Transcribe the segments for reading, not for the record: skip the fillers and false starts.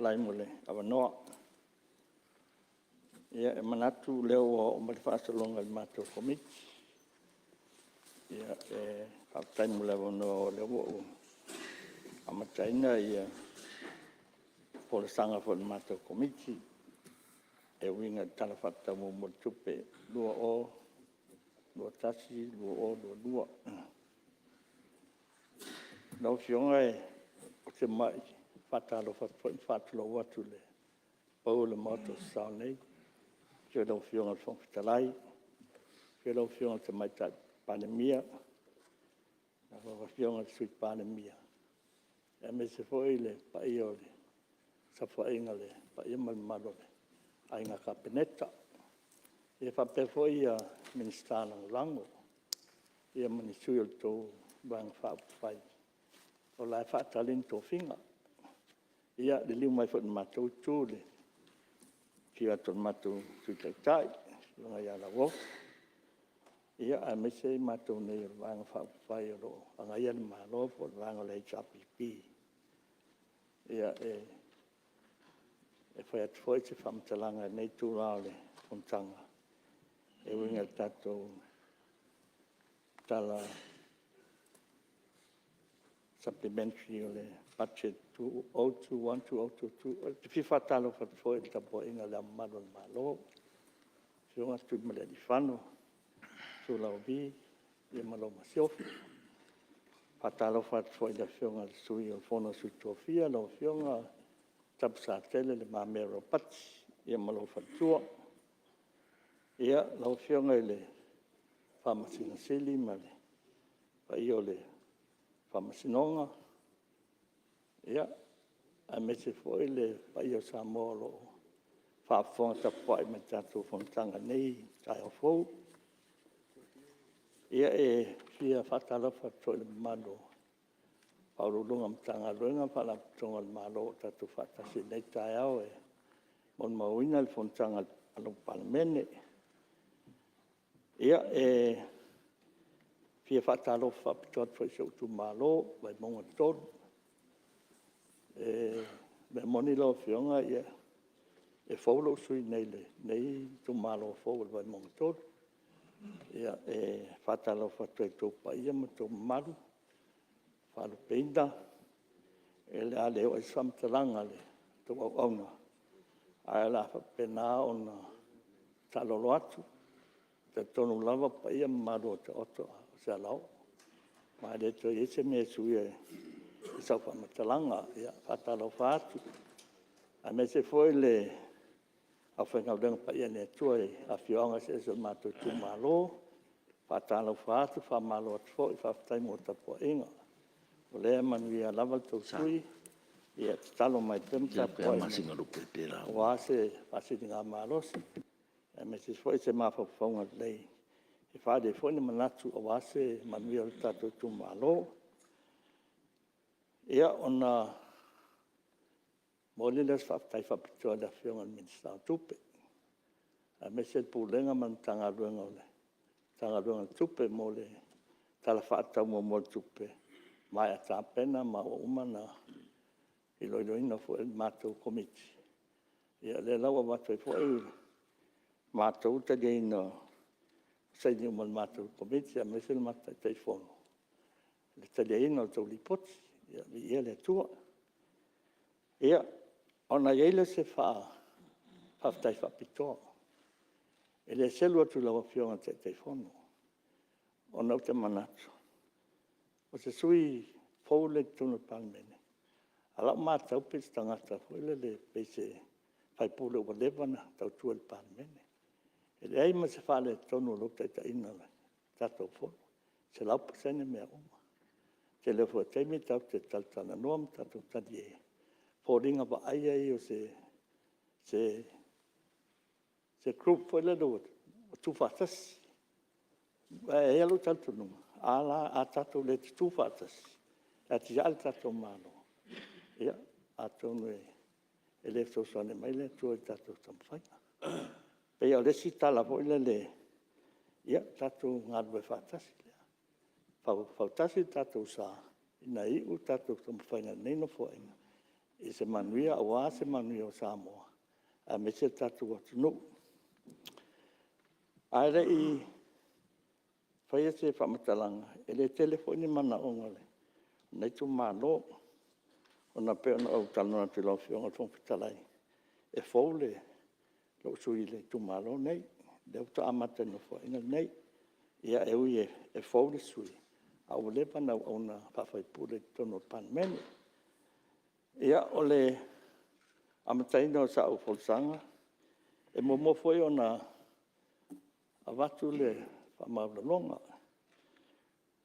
Fetalai mo le avanoa. Ia, e manatu o lea ua oo mai le faasologa i le matou Komiti. E faafetai mo le avanoa o lea ua ou amataina folasaga foi a le matou Komiti e uiga i le Tala Faatatau Muamua o le Tupe 2021/2022. Lau Afioga ou te muai faatalofa atu foi ma faatulou atu i le pau o le Maota o Sasae nei, i le afio o lau Afioga i le Fofoga Fetalai, afio lau Afioga i le Tamaitai Palemia, lau Afioga i le Sui Palemia, aemaise foi le paia o le saofaiga i le paia ma le mamalu o le Aiga Kapeneta, e faapea foi Minisita Lagolago ma ni sui o le tou Vaega Faaupufai o la e faatali ni tofiga. Ia, liliu mai foi i le matou Itu i le afio atu o le matou Sui Taitai, le Afioga ia Lauofo, aemaise i matou nei o le Vaega Faaupufai o lo o Agaia le Malo po o le Vaega o le HRPP. Ia, e fai atu foi se faamatalaga i lenei itula o le fonotaga e uiga i le tatou Tala Supplementary o le Budget 2021/2022. Ou te fia faatalofa atu foi i le tapuaiga a Le Ao Mamalu o le Malo, lau Afioga Tuimalealiifano Sualauvi ma lau Masiofo. E faatalofa atu foi i le Afioga i le Sui o le Fono a Sui Tofia, lau Afioga Tapulesatele Le Mamea Ropati ma lou faletua. Ia, lau Afioga i le Faamasino Sili ma le paia o le Faamasinoga, aemaise foi le paia o Samoa o lo o faafofoga tapuai mai i le tatou Fonotaga i lenei taeao fou. Ia, e fia faatalofa atu foi i le mamalu o Ofisa Sili o Pulega o Matagaluega ma Faalapotopotoga a le Malo ua tatou faatasi i lenei taeao e molimauina le fonotaga a lau Palemene. Ia, e fia faatalofa faapitoa atu foi i si ou itumalo o Vaimauga 3. O le mea moni lau Afioga e fou lou sui usufono i lenei itumalo fou o le Vaimauga 3. E faatalofa atu ai i outou paia ma outou mamalu faalupeina. O le a le oo i ai se faamatalaga i la outou auauna, ae o le a faapena ona taalolo atu. E talitonu lava o paia ma mamalu ua taoto a o se alaoo, ma e le toe i ai se mea e suia i sau faamatalaga. Ia, e faatalofa atu, aemaise foi le aufaigaluega paia a le Atua i afioaga eseese o le matou itumalo. E faatalofa atu, faamalo atu foi, faafetai mo le tapuaiga, o lea e manuia lava la outou sui usufono. Ia tatalo mai pea ma tapuai mai aua se faasiligamalosi aemaise foi se mafaufauga lelei e faaali ai foi ni manatu aua se manuia o le tatou itumalo. Ia, ona momoli lea o se faafetai faapitoa i le Afioga i le Minisita o Tupe, aemaise le Pulega ma le Matagaluega o le Tupe mo le Tala Faatatau Muamua o le Tupe, ua maea tapena ma ua uma ona iloiloina foi e le matou Komiti. Ia o lea la ua avatu ai foi le matou taliaina, saini uma o le matou Komiti aemaise le matou Taitaifono i le taliaina o le tou Lipoti. Ia viia le Atua. Ia, ona i ai lea o se faafetai faapitoa, e le selu atu i lau Afioga i le Taitaifono, ona ou te manatu, o se sui usufono fou lea i totonu o le Palemene, a o lau matau pei se tagata foi lele pei se sui usufono ua leva ona tautua i le Palemene. E leai ma se faaletonu o lou taitaiga o le tatou Fono, e 100% mea uma. O le tele foi o taimi tatou te talatalanoa ma tatou talie, o foliga vaaia ia o se group foi lele ua tutufaatasi. Aua e i ai lou talitonuga, a tatou le tutu faatasi e atiae le tatou Malo, ia, atonu e le fesoasoani mai le Atua i tatou taumafaiga. E pei o le isi tala foi lele, ia tatou galulue faatasi, fautasi lo tatou sa ina ia iu le tatou taumafaiga i lenei Nofoaiga i se manuia aua se manuia o Samoa aemaise le tatou atunuu. Ae le i faia se faamatalaga, e le tele foi ni manaoga o lenei itumalo, ona e pei ona ou talanoa atu i lau Afioga i le Fofoga Fetalai, e fou lou sui usufono i le itumalo lenei, o lea faatoa amata i le Nofoaiga lenei. Ia e ui e fou le sui usufono, a ua leva ona auauna faa-sui usufono i totonu o le Palemene. Ia, o le amataina o sau folasaga, e muamua foi ona avatu le faamaualaloga,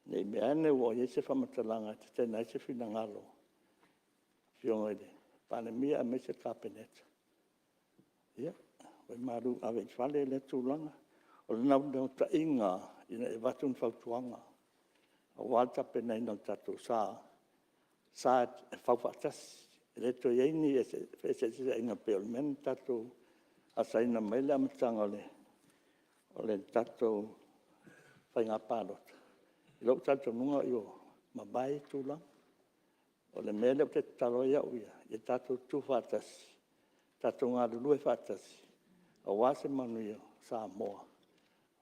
ne i mea ane ua i ai se faamatalaga e tetena ai se finagalo o le Afioga i le Palemia aemaise le Kapeneta, ia malu ave i fale lea tulaga. O le naunautaiga ina ia avatu ni fautuaga aua le tapenaina o le tatou sa, o le sa e faufaatasi, e le toe i ai ni feeseeseaiga pei o le mea na tatou asaina mai le amataga o le tatou faiga palota. I lou talitonuga ua mavae ia tulaga. O le mea lea ou te tatalo ai au ia, ia tatou tutu faatasi, tatou galulue faatasi aua se manuia o Samoa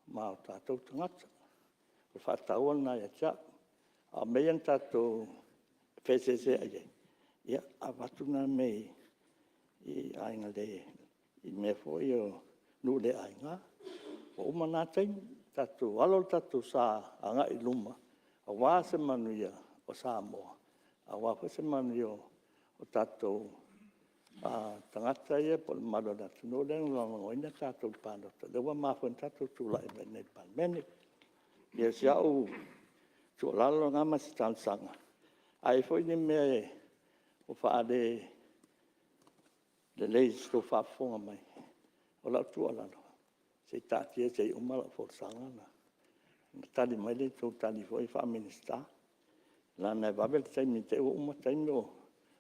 ma o tatou tagata. O le faataua lena ia te au. A o mea ia na tatou feeseeseai ai, ia avatu na mea i mea foi ia o nuu le aina. Ua uma na taimi, tatou alo lo tatou sa agai i luma aua se manuia o Samoa, aua foi se manuia o tatou tagata ia po o le mamalu o le atunuu lea na lagolagoina tatou i le palota, lea ua mafua ai ona tatou tulai mai i inei i le Palemene. Ia, o si au tuualalo lena ma se talosaga. A i ai foi ni mea ua faalelelei i sa outou faafofoga mai, o lau tuualalo, se i taatia se i uma lau folasaga ona tali mai lea i a outou tali foi ia faa-Minisita, leaga e vave le taimi i te i ua uma taimi o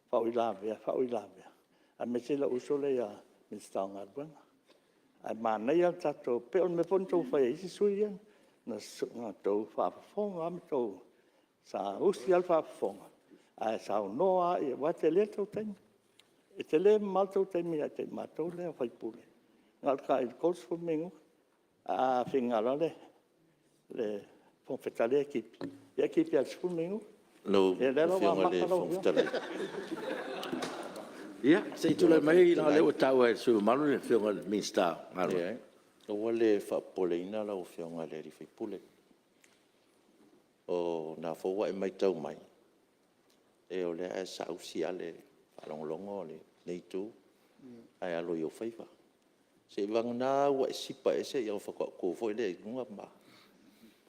faauilavea, faauilavea, aemaise lou uso lea le Minisita o Galuega. Ae manaia le tatou… pei o le mea foi lea na outou faia e isi sui usufono ia, na outou faafofoga lava ma outou saausi lava le faafofoga ae saunoa lava, aua e tele le tou taimi. E tele mamao le tou taimi ia te i matou lea o sui usufono, na o le 30 minute. Ae a finagalo lava le Fofoga Fetalai e tipi, ia e tipi lava i le 10 minute. Ia o lea la ua amata lau Afioga. Ia, se i tulai mai leaga o lea ua taua e le sui usufono mamalu le Afioga i le Minisita o Galuega. Leai, aua le faapopoleina lau Afioga i le sui usufono. O lena foi ua e matau mai, o lea e saausi lava le faalogologo a lenei Itu ae alo i ou faiva. Seiavagana ua e sipa ese ona faatoa ou tu foi lea i luga ma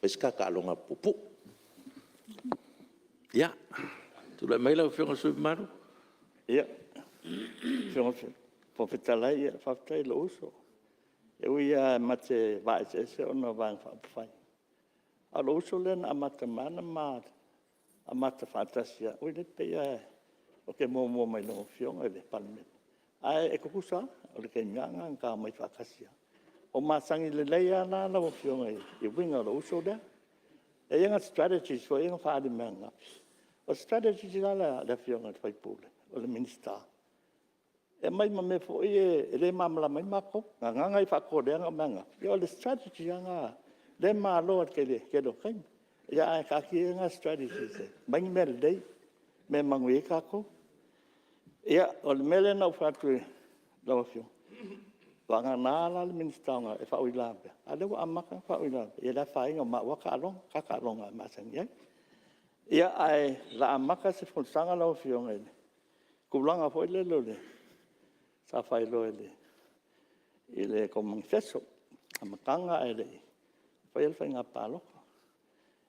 fai se ta taaloga puupuu. Ia, tulai mai lau Afioga i le sui usufono mamalu. Ia, lau Afioga i le Fofoga Fetalai, faafetai i lou uso. E ui lava ma te vaa eseese ona o Vaega Faaupufai, a o lou uso lea na amata mai lava ona ma amata faatasi lava. Oi lea e pei lava ou te muamua mai i lau Afioga i le Palemene, ae tutusa lava, o le taimi lava lena na ta omai faatasi ai. Ua ou masani lelei lava la lau Afioga i uiga o lou uso lea. E i ai ana strategies foi ia na faaali mai ananafi. O strategies la a le Afioga i le sui usufono, o le Minisita, e aumai ma mea foi ia e le malamalama ai matou. Na ala ona faapopoleina na aumai ananafi, ia o le strategy lava lena lea e malo ai i le tele o taimi. Ae taatia ia na strategies e aumai ni mea lelei, mea e manuia ai tatou. Ia, o le mea lea na ou fai atu i lau Afioga, vagana la le Minisita o Galuega e faauilavea, a o lea ua amata ona faauilavea. Ia le afaina o maua lava taaloga, o ta taaloga e masani ai. Ia, ae o le a amata se folasaga lau Afioga i le tulaga foi lele sa faailoa i le tou menifeso, amataga ae le i faia le faiga palota.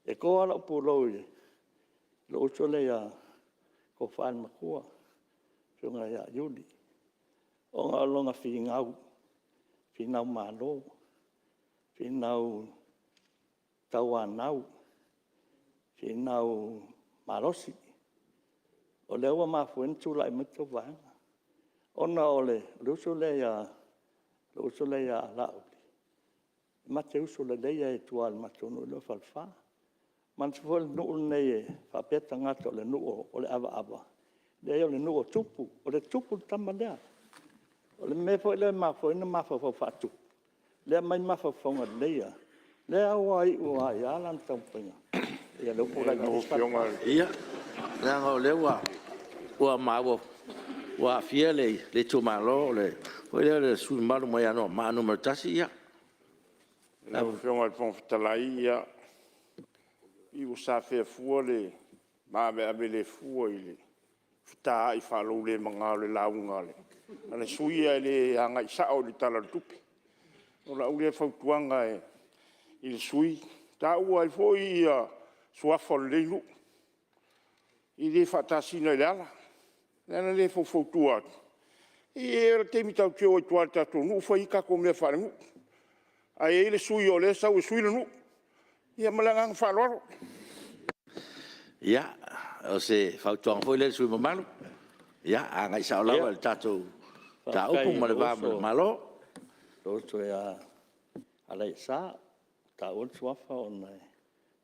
E to lava lou pulou i lou uso lea le tofa i le Matua le Afioga ia Iuli, ona o lona finau, finau malo, finau tauanau, finau malosi. O lea ua mafua ai ona tulai mai le tou vaega, ona o le uso lea ia Laauli, ma te uso lelei lava i tua i le matou nuu lea o Falefa. Manatua foi le nuu lenei e faapea tagata o le nuu o le avaava, Leai o le nuu o tupu, o le tupu le tama lea. O le mea foi lea e mafua ai ona mafaufau faatupu, lea e aumai mafaufauga lelei lava, lea ua iu lava i a lana taumafaiga. Ia lea ua tulai mai le isi faatoaga. Ia, leaga o lea ua maua ua aafia le itumalo foi lea o le sui usufono mamalu mai Anoamaa 1. Ia... Lau Afioga i le Fofoga Fetalai, e pei ua safea fua le maaveave le fua i le fetaai faalaulemagao le lauga a le sui usufono ae le agai sao i le Tala o le Tupe. O lau lea fautuaga i le sui usufono, e taua ai foi suafa o lenei nuu, e le faatasina i le ala. O le ala lea e faufautua atu, e i ai lava le taimi tatou te o ai i tua i le tatou nuu fai ai tatou mea faalenuu. Ae i ai le sui o lea e sau e sui le nuu. Ia ma le agaga faaaloalo. Ia, o se fautuaga foi lea i le sui usufono mamalu, ia agai sao lava i le tatou mataupu ma le va o le Malo. Faafetai i lou uso ia Alaiasa, ua taua le suafa ona e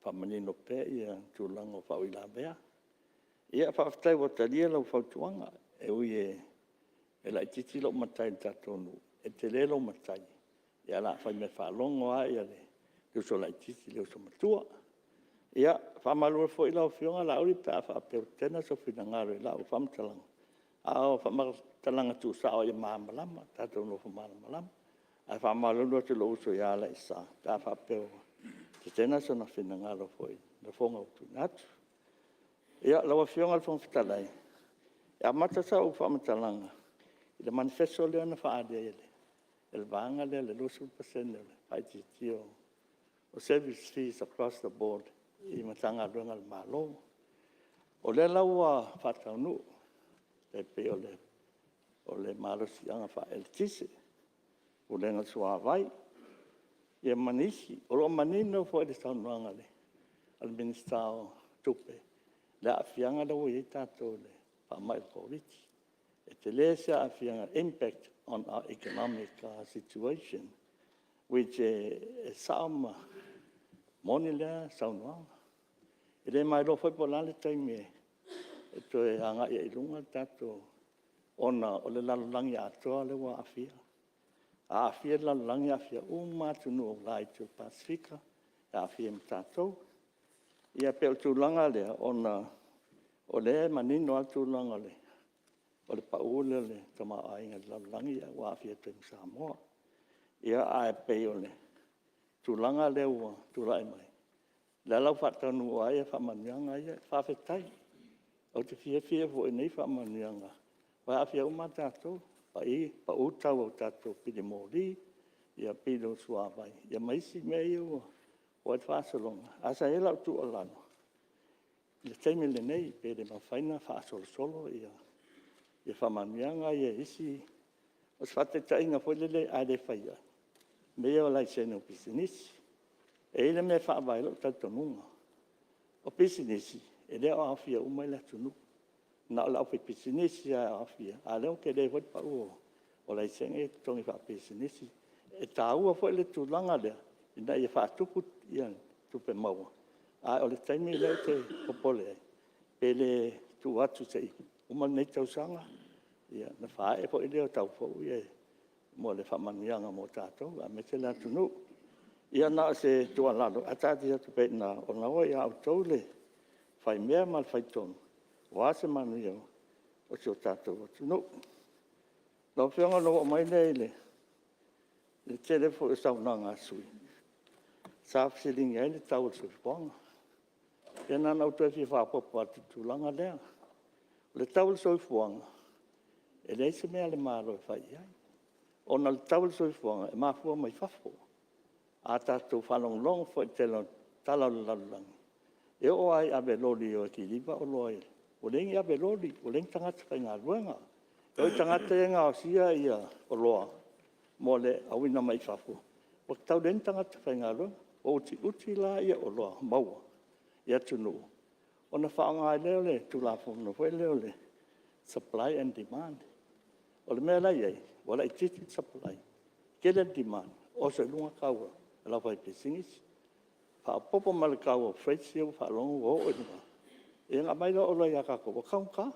faamanino pea tulaga o faauilavea. Ia faafetai ua talia lau fautuaga, e ui e laitiiti lou matai i le tatou nuu, ae tele lou matai, ae o le a faimea faalogo lava le uso laitiiti i le uso matua. Ia, e faamalulu atu foi lau Afioga Laauli pe a faapea ua tetena sou finagalo i lau faamatalaga, a o faamatalaga tuusao lava ia malamalama, tatou nofo malamalama. Ae faamalulu atu i lou uso ia Alaiasa pe a faapea ua tetena sona finagalo foi i lafoga ua tuuina atu. Ia, lau Afioga i le Fofoga Fetalai, e amata sau faamatalaga i le menifeso lea na faaali ai e le vaega lea i le 20% o le faaitiitia o service fees across the board i Matagaluega a le Malo. O lea la ua faataunuu, e pei o le malosiaga faaeletise, Pulega o le Suavai, ia ma nisi. O lo o manino foi i le saunoaga a le Minisita o Tupe le aafiaga lea ua i ai tatou i le faamai o le Koviti-19. E tele se aafiaga, impact on our economic situation, which e sao ma moni lea saunoaga. E le ma iloa foi po o le a le taimi e toe agai ai i luga le tatou… ona o le lalolagi atoa lea ua aafia. A aafia le lalolagi e aafia uma lava atunuu laiti o le Pasefika, e aafia ai ma tatou. Ia pei o le tulaga lea, ona o lea e manino lava le tulaga o le pau lea o le tamaoaiga i le lalolagi ua aafia atu ai ma Samoa. Ia, ae pei o le tulaga lea ua tulai mai, o lea la ua faataunuu ai faamanuiaga ia. Faafetai. Ou te fiafia foi i nei faamanuiaga, aua e aafia uma lava tatou, pau le tau o tatou pili moli, pili o le suavai, ia ma isi mea ia ua oo i ai le faasologa. Ae sa i ai lau tuualalo i le taimi lenei, pe le mafai ona faasolosolo faamanuiaga ia i isi... O se faataitaiga foi lele a le fai ai, mea ia o laisene o pisinisi. E i ai le mea e faavae ai lou talitonuga, o pisinisi, e le o aofia uma i le atunuu, na o le aufaipisinisi lava e aofia, a o lea ua tele foi le pau o laisene ia totogi faapisinisi. E taua foi le tulaga lea ina ia faatupu tupe maua, a o le taimi lea ou te popole ai, pe le tuu atu se i uma lenei tausaga ona faaee foi lea o tau fou ia mo le faamanuiaga mo tatou aemaise le atunuu. Ia na o se tuualalo, ae taatia atu pea i ina o lena ua ia outou le faimea ma le faitonu aua se manuia o si o tatou atunuu. Lau Afioga ona ou oo mai lea i le tele foi o saunoaga a sui usufono sa fesiligia ai le tau o le soifuaga. Ia na ona ou toe fia faaopoopo atu i le tulaga lea. O le tau o le soifuaga, e leai se mea a le Malo e fai i ai, ona o le tau o le soifuaga, e mafua mai fafo. A tatou faalogologo foi i le tele o tala o le lalolagi, e oo lava i ave loli e o e kiliva oloa, ua leai ni ave loli, ua leai ni tagata faigaluega. E oo i tagata ia e gaosia oloa mo le auina mai fafo, ua tau leai ni tagata faigaluega. Ua utiuti la oloa maua i atunuu, ona faaaoga ai lea o le Tulafono foi lea o le Supply and Demand. O le mea la e i ai, ua laitiiti le supply tele le demand, oso i luga tau a le aufaipisinisi. Faaopoopo ma le tau o freights ia ua ou faalogo ua oo i luga, ia ona aumai lea o oloa ia tatou ua taugata.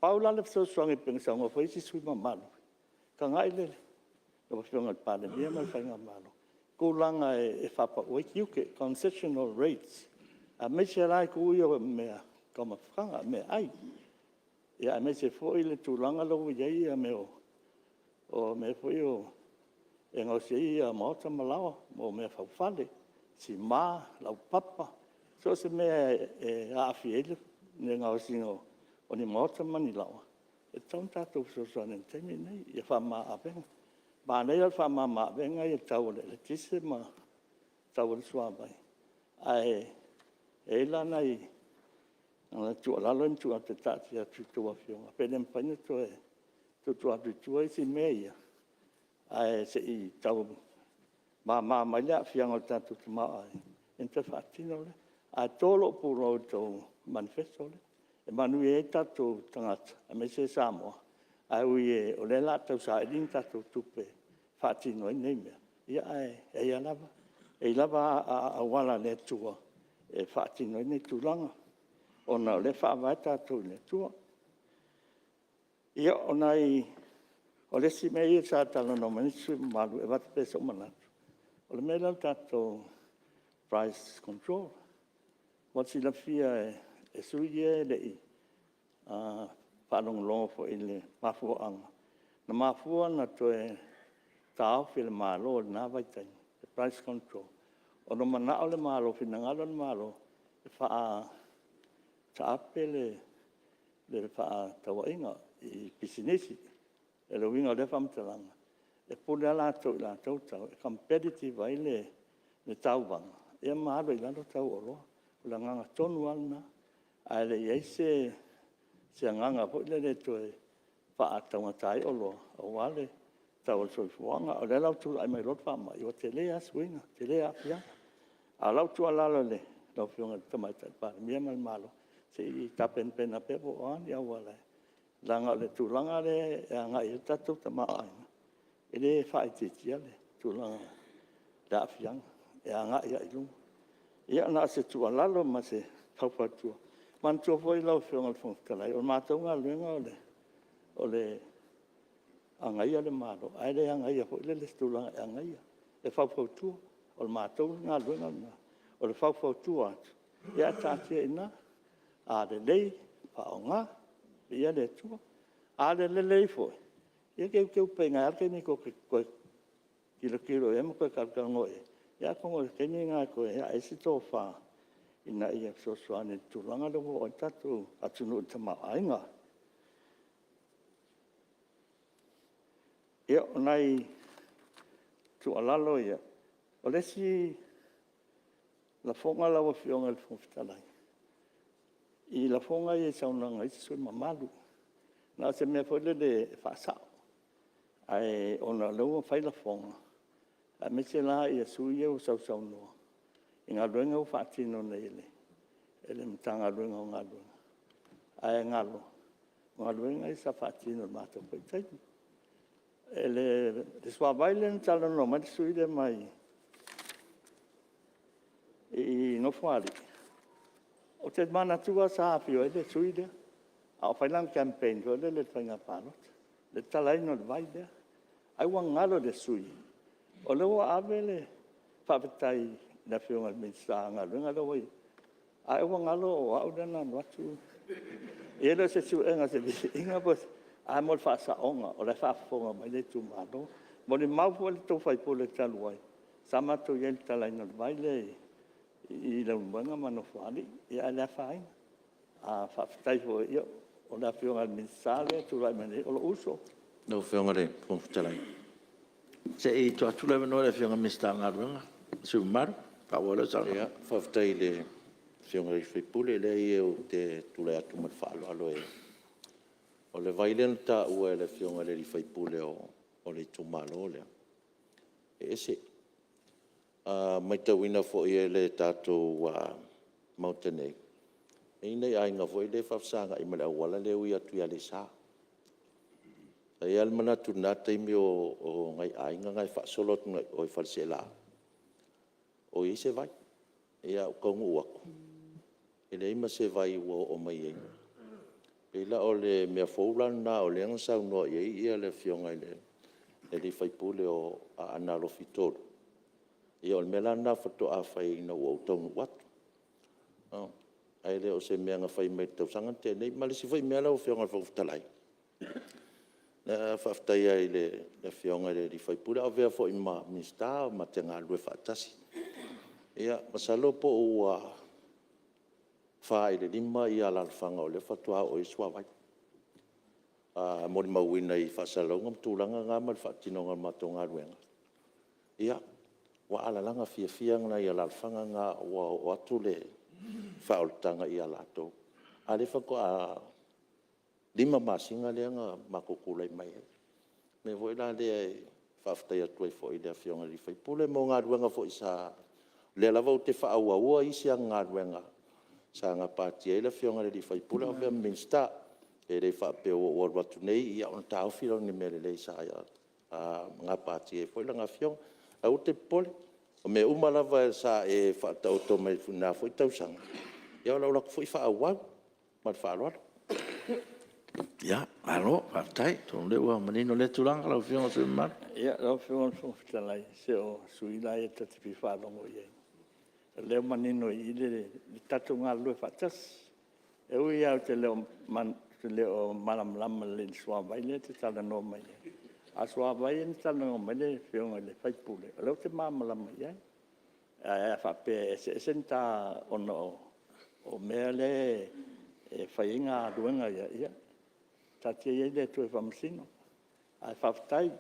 Pau la le fesoasoani pei ona saunoa foi isi sui usufono mamalu, tagai lau Afioga i le Palemia ma le faigamalo i tulaga e faapau ai tiute, concessional rates, aemaise la itu ia o meataumafaga, meaai, aemaise foi le tulaga lea ua i ai mea o mea foi ia e gaosi ai maota ma laoa mo meafaufale, sima, laupapa, so o se mea e aafia ai le gaosiga o ni maota ma ni laoa, e tatau ona tatou fesoasoani ai i le taimi lenei ia faamama avega. Manaia le faamama avega ia i le tau o le eletise ma le tau o le suavai, ae i ai la nai tuualalo ia na tuu atu e taatia atu i a outou Afioga, pe le mafai ona toe tuutuu atu i tua isi mea ia, ae se i tau mama mai le aafiaga o le tatou tamaoaiga ona toe faatino lea. Ae to lou pulou i le tou menifeso lea, e manuia ai o tatou tagata aemaise Samoa. Ae ui o lea o le a tausaili ni tatou tupe e faatino ai nei mea, ae i ai lava auala a le Atua e faatino ai nei tulaga, ona o lea e faavae tatou i le Atua. Ia, o le isi mea lea sa talanoa mai ai nisi sui usufono mamalu e avatu pea sou manatu, o le mea lea o le tatou price control. Mo le silafia e sui usufono ia e le i faalogologo foi i le mafuaaga, na mafua ona toe taofi e le Malo i lena vaitaimi le price control, ona manao le Malo, finagalo le Malo e faataape le fefaatauaiga i pisinisi. O le uiga o lea faamatalaga, e pule lava latou i a latou tau e competitive ai le tauvaga ma alu ai i lalo tau o oloa. O le agaga tonu lava lena, ae le i i ai se agaga foi lele e toe faataugata ai oloa aua le tau o le soifuaga. O lea la ua tulai mai loa le faamai, ua tele lava suiga, tele aafiaga. A o lau tuualalo i lau Afioga i le Tamaitai Palemia ma le Malo, se i tapenapena pea po o a ni auala, leaga o le tulaga lea e agai i ai le tatou tamaoaiga, e le faaitiitia le tulaga i le aafiaga, e agai lava i luga. Ia na o se tuualalo ma se faufautua. Manatua foi lau Afioga i le Fofoga Fetalai, o le matou galuega o le agaia o le Malo, ae le agaia foi lele i se tulaga e agaia, e faufautua. O le matou galuega lena, o le faufautua atu, ae taatia i ina. A lelei, faaaoga, viia le Atua. A le lelei foi, ia teuteu pea i ina e i ai lava le taimi tou te toe tilotilo i ai ma toe talatalanoa i ai, ia atonu o le taimi lena e toe ae ai se tofa ina ia fesoasoani i le tulaga lea ua oo i ai le tatou atunuu i le tamaoaiga. Ia, o nai tuualalo ia. O le isi lafoga lau Afioga i le Fofoga Fetalai, i lafoga ia i saunoaga a isi sui usufono mamalu, na o se mea foi lele e faasao, ae ona o lea ua fai lafoga, aemaise la sui usufono ia ua sausaunoa i galuega ua faatino nei e le Matagaluega o Galuega, ae galo, o galuega ia sa faatino i le matou foi taimi. O le suavai lea na talanoa mai ai le sui usufono lea mai Nofoalii, ou te manatua sa afio ai le sui usufono lea a o fai lana campaign foi lele i le faiga palota i le talaina o le vai lea. Ai ua galo i le sui usufono, o lea ua ave le faafetai i le Afioga i le Minisita o Galuega lea ua i ai, ae ai ua galo o au lea na alu atu. Ia e le o se suega o se viiga po o se… ae mo le faasaoga o la e faafofoga mai le itumalo. Molimau foi le tou sui usufono talu ai, sa matou i ai i le talaina o le vai lea i Leulumoega ma Nofoalii, ae le afaina. A faafetai foi, o le Afioga i le Minisita lea e tulai mai nei, o lou uso. Lau Afioga i le Fofoga Fetalai. Se i tuu atu le avanoa i le Afioga i le Minisita o Galuega, le sui usufono mamalu e faaauau lau saunoaga. Faafetai i le Afioga i le sui usufono. E leai ou te tulai atu ma le faaaloalo, o le vai lea na taua e le Afioga i le sui usufono o le itumalo lea, e ese. A matauina foi e le tatou Maota nei, e i ai nai aiga foi ia e faafesagai ma le auala lea e ui atu i Aleisa. Sa i ai lava le manatu i lena taimi o nai aiga na e faasolo atu agai i o i Faleaseela o i ai se vai. Ae ou taunuu atu, e leai ma se vai ua oo mai i ai. Pei la o le mea fou la lena o lea na saunoa i ai le Afioga i le sui usufono o Aana Alofi 3, ia o le mea la lena faatoa fai ina ua ou taunuu atu, ae le o se mea na fai mai le tausaga na tea nei. Ma le isi foi mea lau Afioga i le Fofoga Fetalai, faafetai lava i le Afioga i le sui usufono a o avea foi ma Minisita ma te galulue faatasi. Ia masalo po ua 4 i le 5 alaalafaga o lea faatoa oo i ai le suavai. E molimauina i faasalalauga ma tulaga na ma le faatinoga o le matou galuega, ia, ua alalaga fiafia nai alaalafaga na ua oo atu le faaolataga ia latou, a o lea faatoa 5 masina lea na matou tulai mai ai. O le mea foi la lea e faafetai atu ai foi i le Afioga i le sui usufono mo galuega foi sa… O lea lava ou te faaauaua isi ana galuega sa gapatia ai le Afioga i le sui usufono a o avea ma Minisita. E le faapea ua ou alu atu nei ona taofi lea o ni mea lelei sa gapatia ai foi lana afioga. Aua e te popole, o mea uma lava sa e faataoto mai i lena foi tausaga, ia o le a ou alu atu foi faaauau. Ma le faaaloalo. Ia, malo faafetai. Atonu o lea ua manino lea tulaga lau Afioga i le sui usufono mamalu. Lau Afioga i le Fofoga Fetalai, se o sui usufono la ia ta te fia faalogo i ai, o lea e manino i i le tatou galulue faatasi. E ui lava ou te le o malamalama lelei i le suavai lea e te talanoa mai ai, a o suavai ia na talanoa mai ai le Afioga i le sui usufono, o lea ou te malamalama i ai. Ae a faapea e eseese ni ta… ona o mea lea e fai ai galuega ia, ia taatia ia i le Atua e faamasino. Ae faafetai.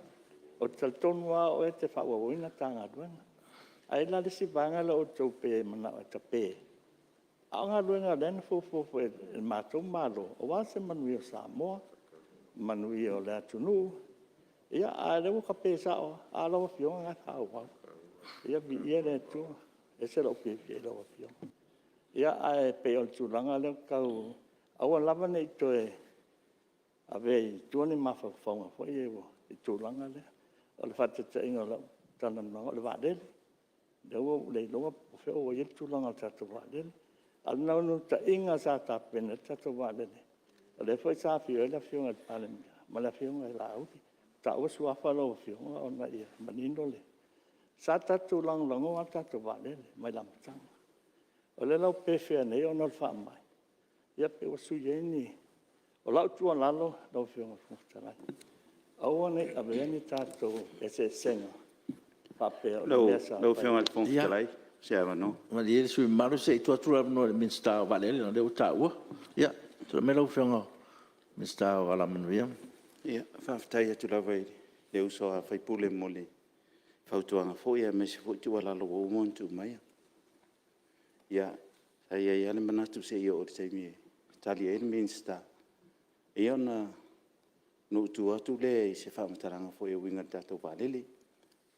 Ou te talitonu lava o oe e te faaauauina a ta galuega. Ae i ai la le isi vaega lea o outou pei e mananao e tape, a o galuega o lea na fuafua foi e le matou Malo aua se manuia o Samoa, manuia o le atunuu, a o lea ua tape sao lava, a o lau Afioga o lena e faaauau. Ia viia le Atua, e ese lou fiafia i lau Afioga. Ia, ae pei o le tulaga lea ou te tau… Aua lava ne i toe avea i tua ni mafaufauga foi ia i le tulaga lea. O le faataitaiga o lau talanoaga o le vaalele, lea ua ou le iloa po o fea ua i ai le tulaga o le tatou vaalele. A o le naunautaiga sa tapena ai le tatou vaalele, o lea foi sa afio ai le Afioga i le Palemia ma le Afioga ia Laauli, ua taua suafa lau Afioga ina ia manino le… Sa tatou lagolagoina lava le tatou vaalele mai le amataga. O lea la ua pefea nei ona o le faamai, ia pei ua sui ai ni… O lau tuualalo lau Afioga i le Fofoga Fetalai, aua ne i avea ni tatou eseesega faapea o le mea sa fai… Lau Afioga i le Fofoga Fetalai mo se avanoa. Ia, malie le sui usufono mamalu se i tuu atu le avanoa i le Minisita o Vaalele ona o lea ua taua. Ia, tulai mai lau Afioga i le Minisita o Alamanuia. Faafetai atu lava i le uso a sui usufono mo le fautuaga foi aemaise foi tuualalo ua uma ona tuu maia. Ia, sa i ai lava le manatu se i oo i le taimi e tali ai le Minisita, ia ona ou tu atu lea i se faamatalaga foi e uiga i le tatou vaalele.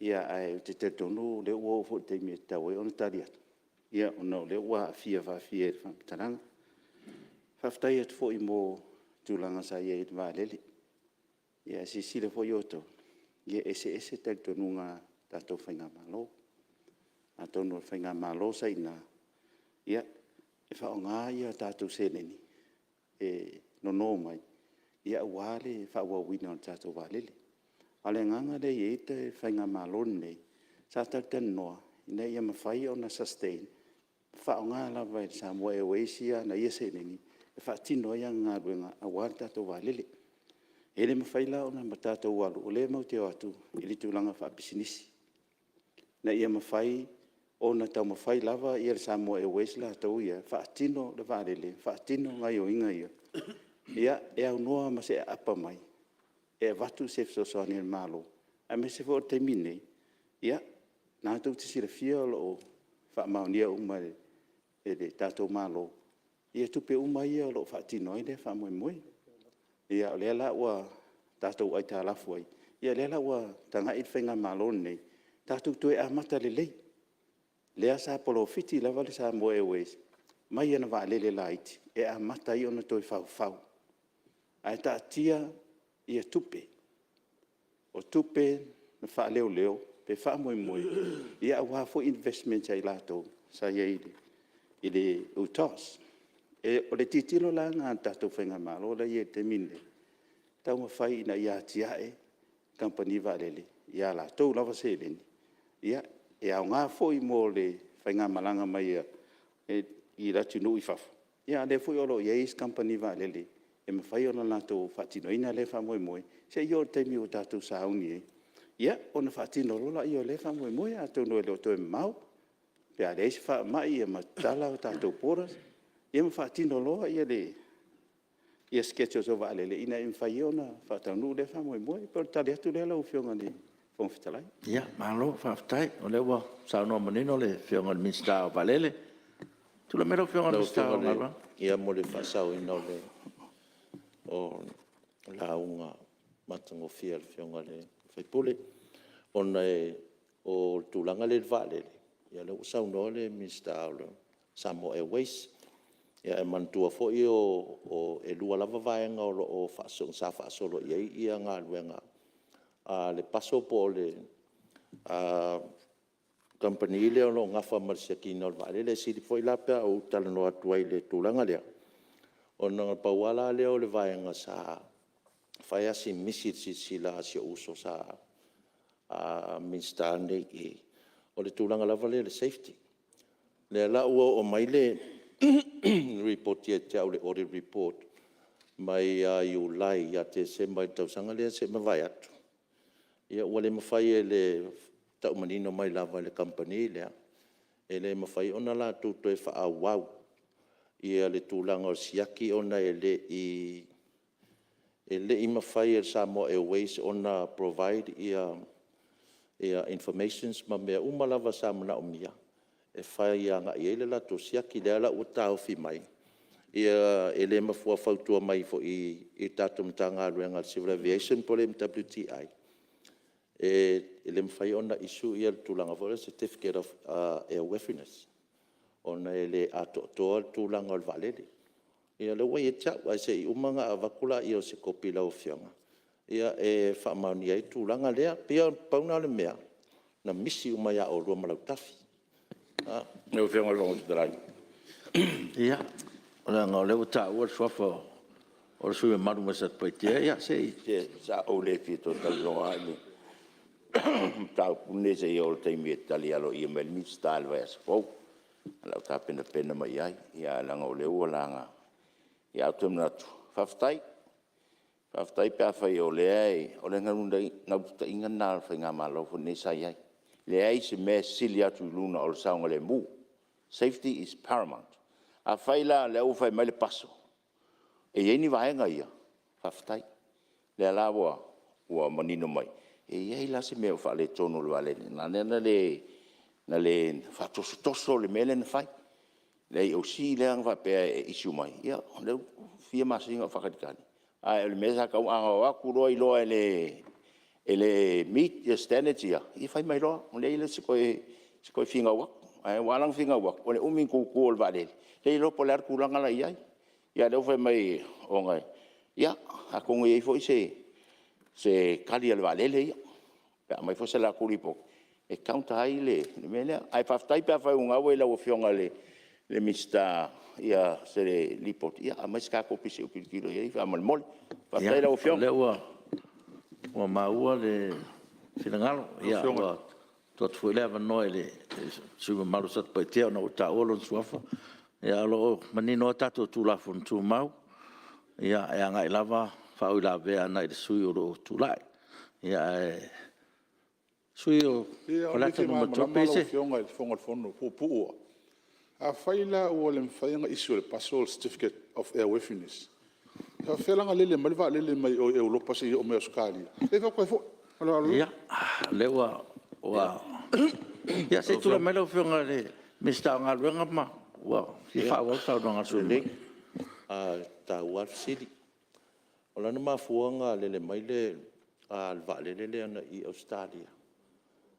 Ae ou te talitonu o lea ua oo foi i le taimi e tatau ai ona tali atu, ona o lea ua aafia faafia i le faamatalaga. Faafetai atu foi mo tulaga sa i ai i le vaalele. Ae silasila foi outou, e eseese talitonuga o tatou faigamalo. Atonu o le faigamalo sa i ina, e faaaoga a tatou seleni e nono mai aua le faaauauina o le tatou vaalele. A o le agaga lea e i ai le faigamalo lenei, sa talatalanoa ina ia mafai ona sustain, e faaaoga lava e le Samoa Airways ana ia seleni e faatino ai ana galuega aua le tatou vaalele. E le mafai la ona tatou alu o lea matou te o atu i le tulaga faapisinisi, ina ia mafai ona taumafai lava le Samoa Airways latou ia e faatino le vaalele, faatino gaoioiga ia, e aunoa ma se aapa mai e avatu se fesoasoani a le Malo, aemaise foi o le taimi lenei, o lena tou te silafia o lo o faamaonia uma e le tatou Malo tupe uma ia o lo o faatino ai lea faamoemoe. Ia o lea la ua tatou aitalafu ai, o lea la ua tagai le faigamalo lenei, tatou toe amata lelei. Lea sa polofiti lava le Samoa Airways mai ana vaalele laiti e amata ai ona toe faufau, ae taatia tupe, o tupe na faaleoleo pe faamoemoe aua foi investments a i latou sa i ai i le UTOS. O le tilotilo la lena a le tatou faigamalo lea e i ai i le taimi lenei, taumafai ina ia atiae kamupani vaalele i a latou lava seleni, e aoga foi mo le faigamalaga mai atunuu i fafo, a o lea foi o lo o i ai isi kamupani vaalele e mafai ona latou faatinoina lea faamoemoe, seia oo i le taimi ua tatou sauni ai, ia ona faatino loa lea o lea faamoemoe, atonu e le o toe mamao pe a leai se faamai ma tatala tatou borders, ia ma faatino loa schedules o vaalele ina ia mafai ai ona faataunuu lea faamoemoe. E pei o le tali atu lea lau Afioga i le Fofoga Fetalai. Malo faafetai o lea ua saunoa manino le Afioga i le Minisita o Vaalele. Tulai mai lau Afioga i le Minisita o Galuega. Ia mo le faasaoina o le lauga matagofie a le Afioga i le sui usufono, ona o le tulaga lea i le vaalele, o lea ua saunoa le Minisita o le Samoa Airways. Ae manatua foi e lua lava vaega sa faasolo i ai galuega a le PASO po o le kamupani lea o lo o nafa ma le siakiina o le vaalele. E sili foi la pe a ou talanoa atu ai i le tulaga lea, ona na pau lava lea o le vaega sa fai lava si misi i le silasila a si ou uso sa Minisita nei i i, o le tulaga lava lea i le safety. O lea la ua oo mai le lipoti ia te au le audit report mai ia Iulai ia Tesema i le tausaga lea na se i mavae atu, ua le mafai e le tau manino mai lava e le kamupani lea, e le mafai ona latou toe faaauau le tulaga o le siaki ona e le i mafai e le Samoa Airways ona provide informations ma mea uma lava sa manaomia e fai agai i ai le latou siaki. O lea la ua taofi mai, e le ua fautua mai foi i le tatou Matagaluega o le Civil Aviation po o le MWTI, e le mafai ona issue le tulaga foi lea o le certificate of airworthiness, ona e le atoatoa le tulaga o le vaalele. Ia o lea ua ia te au, ae se i uma ona avatu lea o se kopi i lau Afioga e faamaonia ai le tulaga lea. E pei na pau lena o le mea na misi uma ia oulua ma Lautafi. Ia, leaga o lea ua taua le suafa o le sui usufono mamalu mai Satupaitea. Ia se i… Se sa ou le fia toe talanoa lava i le mataupu lenei seia oo i le taimi e tali aloaia mai ai le Minisita i le vaiaso fou. O le a ou tapenapena mai i ai, ae leaga o lea ua laga. Ae ou te manatu, faafetai. Faafetai pe afai o lea… O le naunautaiga lena o le faigamalo foi lenei sa i ai, leai se mea e sili atu i luga o le saogalemu, safety is paramount. Afai la o lea ua fai mai le PASO e i ai ni vaega ia, faafetai. O lea la ua manino mai, e i ai la se mea o faaletonu o le vaalele na ala ai ona le faatosotoso le mea lea na fai, le AOC lea na faapea e issue mai, ia o lea ua fia masina o faatalitali, ae o le mea sa tatau, ana o atu loa iloa e le meet standards ia, ia fai mai loa, ona leai lea o se toe finau atu. Ae ua ala ona finau atu, o le umi ona tutu o le vaalele, le iloa po o le a le tulaga la e i ai. Ia a o lea ua fai mai ona e… ia atonu e i ai foi se tali a le vaalele ia pe a aumai foi se latou lipoti e counter ai le mea lea. Ae faafetai pe afai o lena ua i lau Afioga i le Minisita se lipoti, ia aumai se ta kopi se i ou tilotilo i ai faamolemole. Faafetai i lau Afioga. Ia, o lea ua maua le finagalo, ua tuu atu foi le avanoa i le sui usufono mamalu o Satupaitea ona ua taua lona suafa. Ae o lo o manino lava tatou Tulafono Tumau, e agai lava faauilavea agai le sui usufono o lo o tulai. Ae… Le sui usufono mo Faleata 3, pe i e… Ia, ou te fia malamalama lau Afioga i le Fofoga o le Fono, puupuu lava. Afai la ua le mafai ona issue e le PASO le certificate of airworthiness, e faapefea la ona lele mai le vaalele mai o i Europa seia oo mai i Ausetalia? Lea faatoa toe foi. Ma le faaaloalo lava. Ia, o lea ua… Ia se i tulai mai lau Afioga i le Minisita o Galuega, ua fia faaauau le saunoaga a le sui usufono mamalu. E taua lava le fesili. O lana mafua ona lele mai le vaalele lea i Ausetalia,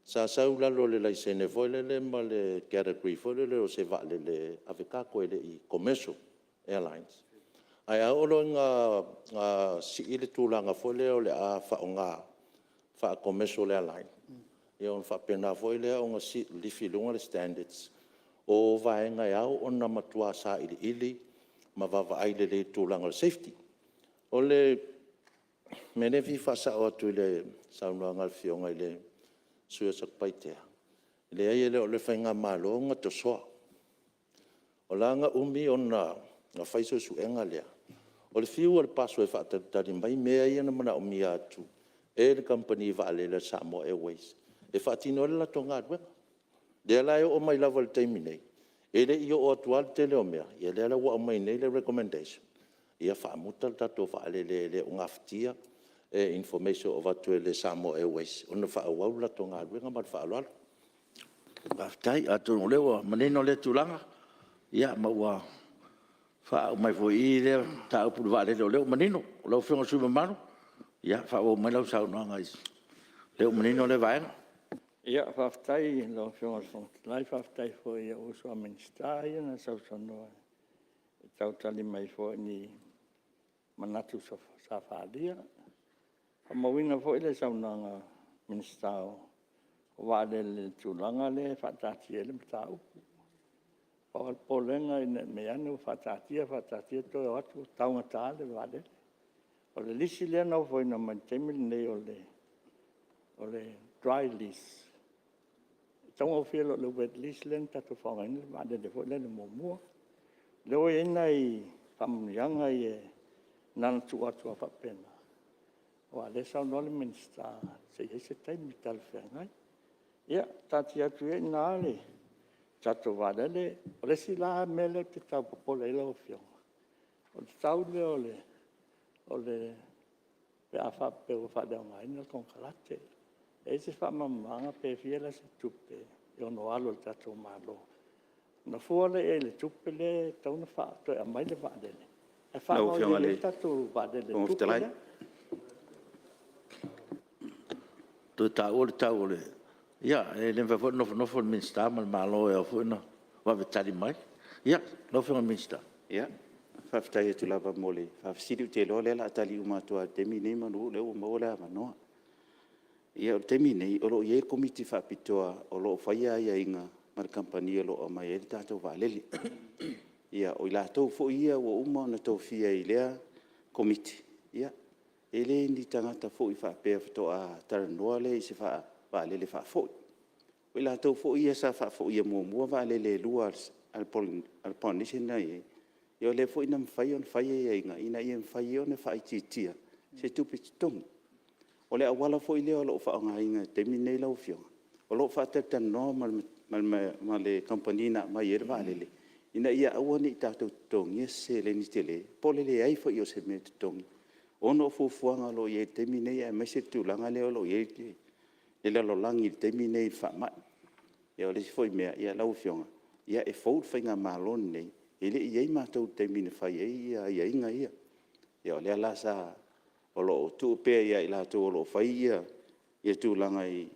sa sau i lalo o le laisene foi lele ma le category foi lele o se vaalele ave cargo e le i commercial airlines. Ae a oo loa ina sii le tulaga foi lea o le a faaaoga faa-commercial airline, ia ona faapena foi lea ona lifi i luga le standards o vaega e ao ona matua sailiili ma vaavaai lelei i le tulaga o le safety. O le mea lea e fia faasao atu i le saunoaga a le Afioga i le sui usufono mo Satupaitea, e leai e le o le faigamalo na tosoa. O la e na umi ona fai suesuega lea, o le fiu o le PASO e faatalitali mai mea ia na manaomia atu e le kamupani vaalele a le Samoa Airways e faatino ai le latou galuega. O lea la e oo mai lava i le taimi nei, e le i oo atu lava le tele o mea, ia lea la ua aumai nei le recommendation, ia faamuta le tatou vaalele e le o gafatia e information ua avatu e le Samoa Airways ona faaauau le latou galuega. Ma le faaaloalo. Faafetai. Atonu o lea ua manino lea tulaga, ma ua faauma ai foi i i lea mataupu i le vaalele o lea ua manino. Lau Afioga i le sui usufono mamalu, faaauau mai lau saunoaga o lea ua manino lea vaega. Faafetai i lau Afioga i le Fofoga Fetalai, faafetai foi i ou uso a Minisita ia na sausaunoa e tau tali mai foi i ni manatu sa faaalia. E faamauina foi le saunoaga a le Minisita o Vaalele i le tulaga lea e faataatia ai le mataupu. Pau lava le popolega ina ne i mea ane ua faataatia faataatia toe o atu ua taugata le vaalele. O le lisi lea na ofoina mai i le taimi lenei o le dry lease, e taugofie i lo le wet lease lea na tatou faaaogaina le vaalele foi lele muamua. O lea ua i ai nai faamanuiaga ia na ona tuu atu lava faapena, aua o lea e saunoa le Minisita se i i ai se taimi talafeagai. Ia taatia atu ia i ina le tatou vaalele. O le isi la mea lea ou te tau popole ai lau Afioga, o le tau lea pe a faapea ua faaleaogaina le konekarate. E i ai se faamalamalamaga pe fia la se tupe e ono alu a le tatou Malo ona fua lea i ai i le tupe lea e tatau ona toe aumai le vaalele ae faagaoioi ai le tatou vaalele i le tupe lea. Toe taua le tau o le… Ia, e le mafai foi ona nofonofo le Minisita ma le Malo, e ao foi ona vave tali mai. Ia, lau Afioga i le Minisita. Faafetai atu lava mo le faafesili. Ou te iloa o lea o le a tali uma atu lava i le taimi lenei meamanu o lea ua maua le avanoa. Ia, o le taimi nei, o lo o i ai le Komiti Faapitoa o lo o faia aiaiga ma le kamupani o lo o aumai ai le tatou vaalele. O i latou foi ia ua uma ona tofia i lea Komiti, e le o ni tagata foi faapea faatoa talanoa lea i se vaalele faafoi. O i latou foi ia sa faafoia muamua vaalele e lua a le Polynesian lena e i ai, o lea foi na mafai ona fai aiaiga ina ia mafai ai ona faaitiitia se tupe totogi. O le auala foi lea o lo o faaaogaina i le taimi lenei lau Afioga, o lo o faatalatalanoa ma le kamupani na aumai ai le vaalele, ina ia aua ne i tatou totogia se seleni tele, po o le leai foi o se mea e totogi, ona o fuafuaga o lo o i ai i le taimi lenei aemaise le tulaga lea o lo o i ai le lalolagi i le taimi lenei i le faamai. O le isi foi mea lau Afioga, e fou le faigamalo lenei, e le i i ai matou i le taimi na fai ai aiaiga ia. O lea la o lo o tuu pea ia i latou o lo o faia tulaga i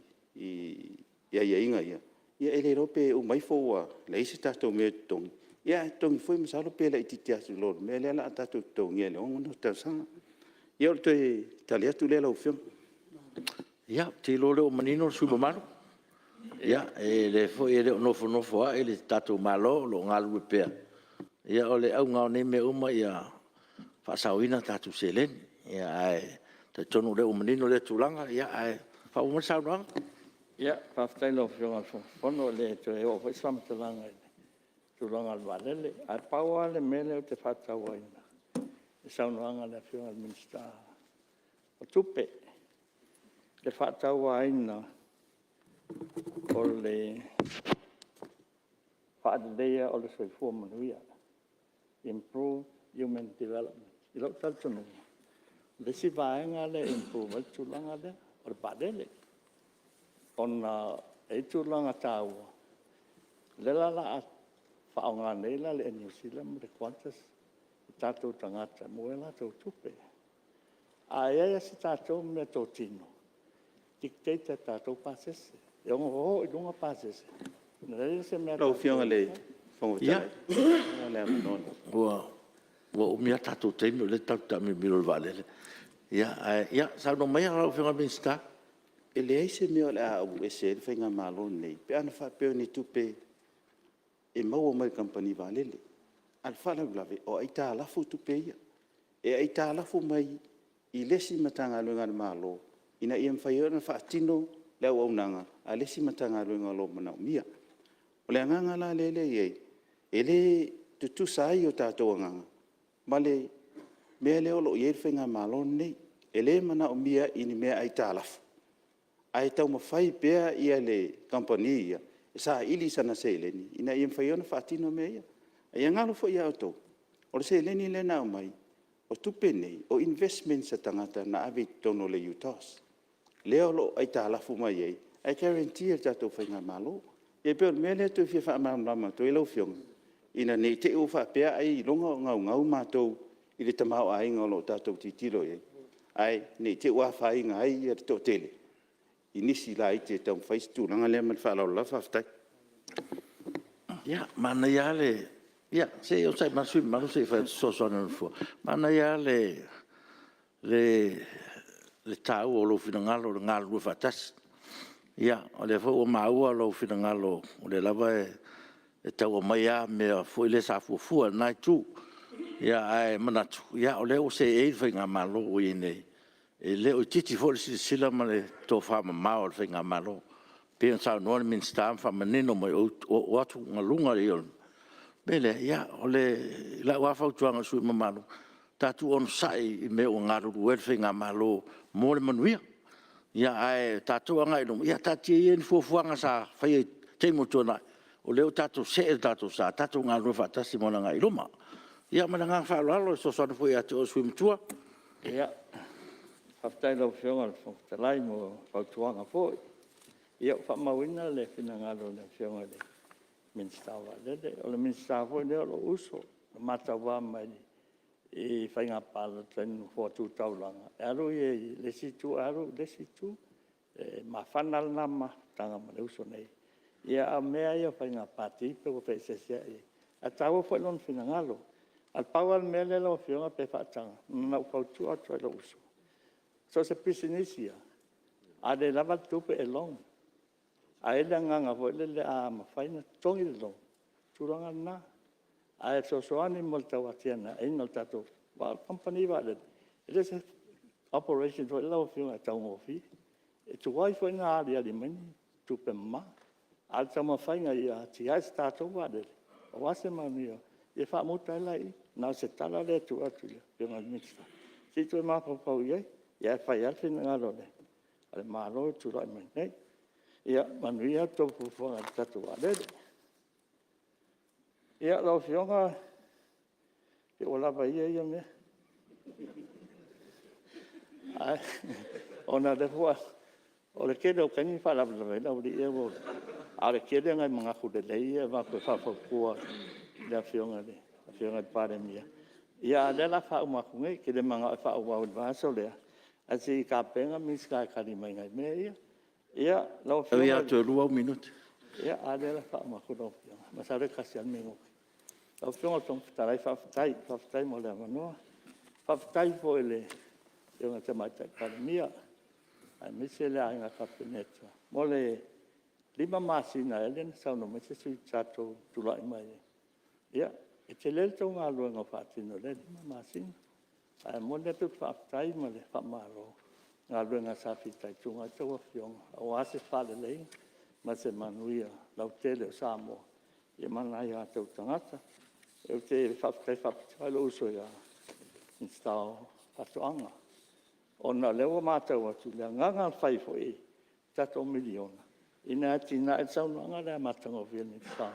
aiaiga ia, e le iloa pe uma ifo ua leai se tatou mea e totogi, ae totogi foi masalo pe laitiiti atu i lo le mea lea o le a tatou totogia i le 6 tausaga. Ia o le toe tali atu lea lau Afioga. Ia, ou te iloa o lea ua manino le sui usufono mamalu. E leai foi e le o nofonofo ai le tatou Malo o lo o galulue pea. Ia o le auga lava o nei mea uma ia faasaoina a tatou seleni. Ae talitonu o lea ua manino lea tulaga, ae faaauau mai le saunoaga. Faafetai i lau Afioga i le Fofoga Fetalai, e le toe oo foi se faamatalaga i le tulaga o le vaalele. Ae pau lava le mea lea ou te faatauaina i le saunoaga a le Afioga i le Minisita o Tupe, le faatauaina o le faaleleia o le soifua manuia, improve human development. I lou talitonuga, o le isi vaega lea e improve ai le tulaga lea, o le vaalele, ona e i ai tulaga taua, lea la o le a faaaoga nei la le Air New Zealand ma le Qantas i tatou tagata e maua ai a latou tupe. A i ai lava se tatou meatotino, e dictate lava e tatou pasese. E ono o i luga pasese ona leai lea o se mea a tatou e fai ai. Ua umi lava le tatou taimi o lea tatou te taamilomilo i le vaalele. Ae saunoa maia lau Afioga i le Minisita. E leai se mea o le a auese ai le faigamalo lenei pe ana faapea o ni tupe e maua mai le kamupani vaalele. A o le faalavelave, o aitalafu tupe ia. E aitalafu mai i le isi Matagaluega a le Malo ina ia mafai ai ona faatino le auaunaga a le isi Matagaluega o lo o manaomia. O le agaga la lea e i ai, e le tutusa ai o tatou agaga ma le mea lea o lo o i ai le faigamalo lenei. E le manaomia i ni mea aitalafu, ae taumafai pea le kamupani ia e saili sana seleni ina ia mafai ona faatino mea ia. Ia galo foi ia outou, o le seleni lea na aumai, o tupe nei, o investments a tagata na ave i totonu o le UTOS, lea o lo o aitalafu mai ai, ae guarantee e le tatou faigamalo. Ia pei o le mea lea e toe fia faamalamalama atu ai lau Afioga, ina ne i te i ua faapea ailoga o naunau matou i le tamaoaiga o lo o tatou tilotilo i ai, ae ne i te i ua afaina ai le toatele i nisi laiti e taumafai se tulaga lea. Ma le faaaloalo lava faafetai. Ia, manaia lava le... Se i onosai mai lava le sui usufono mamalu se i fai atu se fesoasoani a le Nofoa. Manaia lava le taua o lou finagalo i le galulue faatasi. Ia, o lea foi ua maua lou finagalo o lea lava e tau aumai lava mea foi lea sa fuafua e lena Itu. Ae manatu, o lea ua seei le faigamalo ua i ai nei, e le o itiiti foi le silasila ma le tofamamao a le faigamalo. E pei ona saunoa le Minisita ma faamanino mai, o atugaluga ia. O le mea lea, o lau lava fautuaga i le sui usufono mamalu, tatou onosai i mea ua galulue ai le faigamalo mo le manuia. Ae o tatou agai i luma, ia taatia ia ni fuafuaga sa faia i taimi ua tuanai, o lea ua tatou see le tatou sa, tatou galulue faatasi mo le agai i luma. Ia ma le agaga faaaloalo e fesoasoani atu foi ia te oe le sui usufono matua. Faafetai i lau Afioga i le Fofoga Fetalai mo fautuaga foi. Ia, ua faamauina le finagalo o le Afioga i le Minisita o Vaalele. O le Minisita foi lea o lou uso na ma tauva mai i faiga palota i le Nofoa Tu Taulaga, e alu ia i le isi itu ae alu au i le isi itu. E mafana lava lena mafutaga ma le uso nei. A o mea lava ia o faiga pati pei ua feeseeseai ai, ae taua foi lona finagalo. Ae pau lava le mea lea lau Afioga pe faataga, na ou fautua atu lava i lou uso, so o se pisinisi lava, a le lava le tupe e loan. Ae i ai le agaga foi lele a mafai ona totogi le loan, o le tulaga lena, ae fesoasoani mo le tauatiaeina o le tatou... Aua o le kamupani vaalele, e le o se operation foi lea lau Afioga e taugofie. E tuai foi ona aliali mai ni tupe mama, a o le taumafaiga ia atiae se tatou vaalele aua se manuia, ia faamuta ai la i i. Na o se tala lea e tuu atu i le Afioga i le Minisita, se i toe mafaufau i ai, ae fai lava le finagalo o le Malo o tulai mai nei. Ia manuia a outou fuafuaga i le tatou vaalele. Ia, lau Afioga, pe ua lava ia ia mea? Ona o lea foi ua... O le tele o taimi e faalavelave ai le aualii ia, a o le tele o nai manatu lelei ia e avatu e faufautua i le Afioga i le Palemia. Ia a o lea o le a faauma atu nei, ou te le manao e faaauau i le vaiaso lea, ae se i tapena le Minisita e tali mai i nai mea ia. Ia, lau Afioga... E ui lava toe 2 ou minute. Ia, a lea o le a faauma atu lau Afioga, masalo e tasi lava le minute. Lau Afioga i le Fofoga Fetalai, faafetai, faafetai mo le avanoa. Faafetai foi i le Afioga i le Tamaitai Palemia aemaise le Aiga Kapeneta mo le 5 masina ea lea na saunoa mai ai se isi sa outou tulai mai ai. Ia, e tele le tou galuega ua faatino i lea 5 masina. Ae momoli atu le faafetai ma le faamalo i galuega sa fitaituga ai a outou afioga aua se faaleleia ma se manuia lautele o Samoa ma nai o tatou tagata. Ou te faafetai faapitoa i lou uso le Minisita o Faatoaga, ona o lea ua matau atu i le agaga na fai ai foi le tatou $1miliona, ina ia atinae, le saunoaga lea matagofie a le Minisita,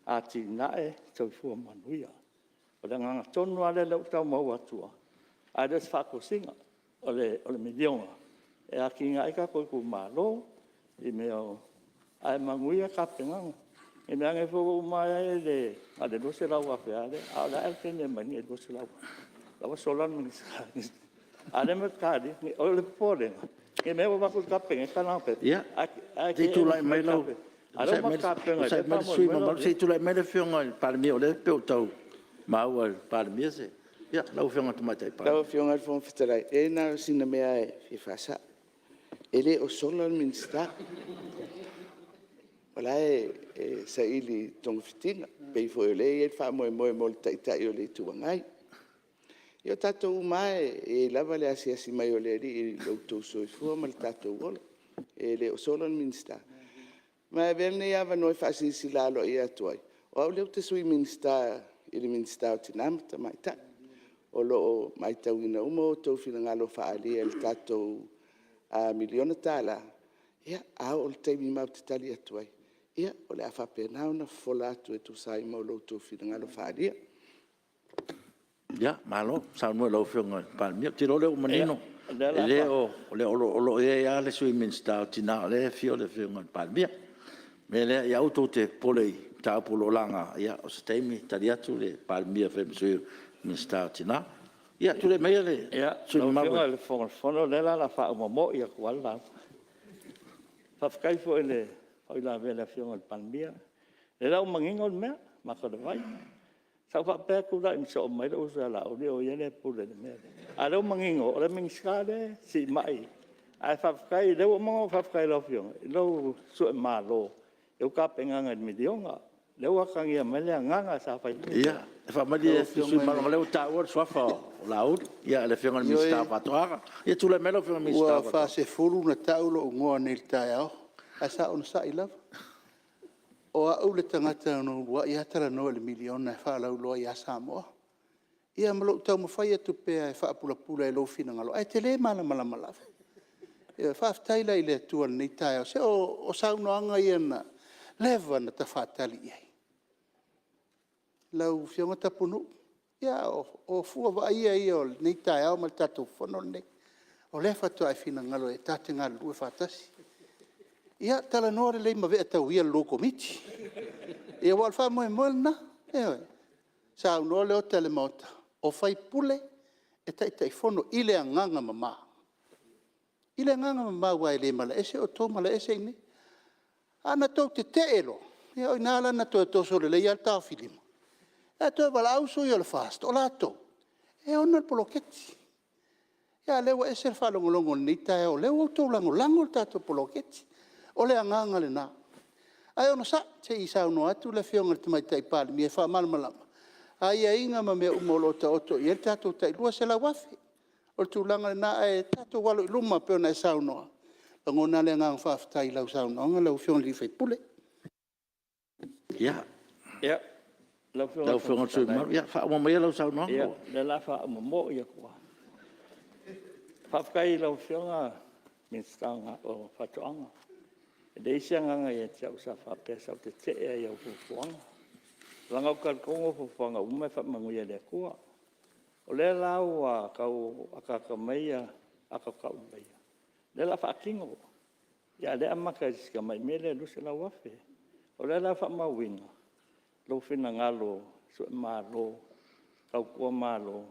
atinae le soifua manuia. O le agaga tonu lava lea o lea ua tau maua atu, ae le o se faatosina. O le $1miliona e atiae ai tatou itumalo i mea o... ae manuia tapenaga. Ne i meaane foi ua uma ae na o le $200,000 lava lea, a o le a ea le taimi e aumai ai le $200,000? La ua sola le Minisita, a o lea matou te talia. O le popolega, ne i meaane ua avatu i le Kapeneta lana pepa, ae Se i tulai mai le Afioga i le Palemia, o lea e pei ua tau maua e le Palemia se... Ia, lau Afioga i le Tamaitai Palemia. Lau Afioga i le Fofoga Fetalai, leai na o sina mea lava e fia faasao. E le o sola le Minisita. o la e saili togafitiga, e pei foi o lea e i ai le faamoemoe mo le Taitai o le Itu Agai. Ia o tatou uma lava e i ai lava le asiasi mai o le Alii i lo outou soifua ma lo tatou ola, e le o sola le Minisita. Ma e avea lenei avanoa e faasilasila aloaia atu ai, o au lea ou te Sui Minisita i le Minisita o Tina ma Tamaitai. O lo o matauina uma outou finagalo faaalia i le tatou $1 miliona, ia, a oo i le taimi matou te tali atu ai, ia o le a faapena ona fofola atu e tusa ai ma lo outou finagalo faaalia. Malo saunoa i lau Afioga i le Palemia. Ou te iloa o lea ua manino, o lo o i ai lava le Sui Minisita o Tina, o lea e afio le Afioga i le Palemia. O le mea lea, ia aua tou te popole i mataupu o lo o laga, o se taimi tali atu le Palemia e fai ma sui o le Minisita o Tina. Ia tulai maia le sui usufono mamalu. Lau Afioga i le Fofoga Fetalai, o lea la o le a faauma moi atu lava le lauga. Faafetai foi i le faauilavea a le Afioga i le Palemia, o lea la ua manino le mea, mata o le vai. Sa ou faapea e tulai soo mai lou uso ia Laauli o ia lea e pule i le mea lea, a o lea ua manino o le Minisita lea e siimai. Ae faafetai o lea ua uma ona ou faafetai i lau Afioga i lou suemalo i lau tapenaga i le $1miliona. O lea ua atagia mai le agaga sa fai ai. Ia, e faamalie atu i le sui usufono mamalu, leaga o lea ua taua le suafa o Laauli, le Afioga i le Minisita o Faatoaga. Ia tulai mai lau Afioga i le Minisita o Faatoaga. Ua faasefulu ona tau lou igoa nei i le taeao, ae sa onosai lava. O au le tagata na uluai lava talanoa i le $1miliona e faalauiloa ia Samoa, ia ma lou taumafai atu pea e faapulapula i lou finagalo, ae e te le malamalama lava. Ioe. Faafetai la i le Atua i lenei taeao, se o saunoaga ia na leva ona ta faatali i ai. Lau Afioga Tapunuu, ia o fua vaaia ia o lenei taeao ma le tatou Fono lenei, o lea faatoa e finagalo ta te galulue faatasi. Ia talanoa lelei ma Ve'atauia i le lua Komiti, aua o le faamoemoe lena, ioe. Saunoa Leota i le Maota, o faipule e Taitaifono i le agaga mama, i le agaga mama aua e le malaese outou malaese i inei. Ae na tou tetee loa, ia o i ina la na toe toso lelei lava le taofilima, ae toe valaau sui o le FAST o latou e ona le poloketi. A o lea ua ese le faalogologo i lenei taeao o lea ua outou lagolago le tatou poloketi. O le agaga lena, ae onosai se i saunoa atu le Afioga i le Tamaitai Palemia e faamalamalama aiaiga ma mea uma o lo o taoto i ai le tatou tai $200,000. O le tulaga lena, ae tatou alo i luma pei ona e saunoa. E lagona lava le agaga faafetai i lau saunoaga lau Afioga i le sui usufono. Ia, lau Afioga i le sui usufono mamalu, faauma maia lau saunoaga. Ia, o lea o le a faauma moi atu lava. Faafetai i lau Afioga i le Minisita o Faatoaga. E leai se agaga ia te au sa faapea sa ou tetee ai i au fuafuaga, leaga ou te talitonu o fuafuaga uma e faamanuia e le Atua. O lea la ua tau ataata mai ata tauleleia, o lea o le a faatino, a o lea e amata i si tamai mea lea e $200,000. O lea la ua faamauina lou finagalo suemalo, tautua malo,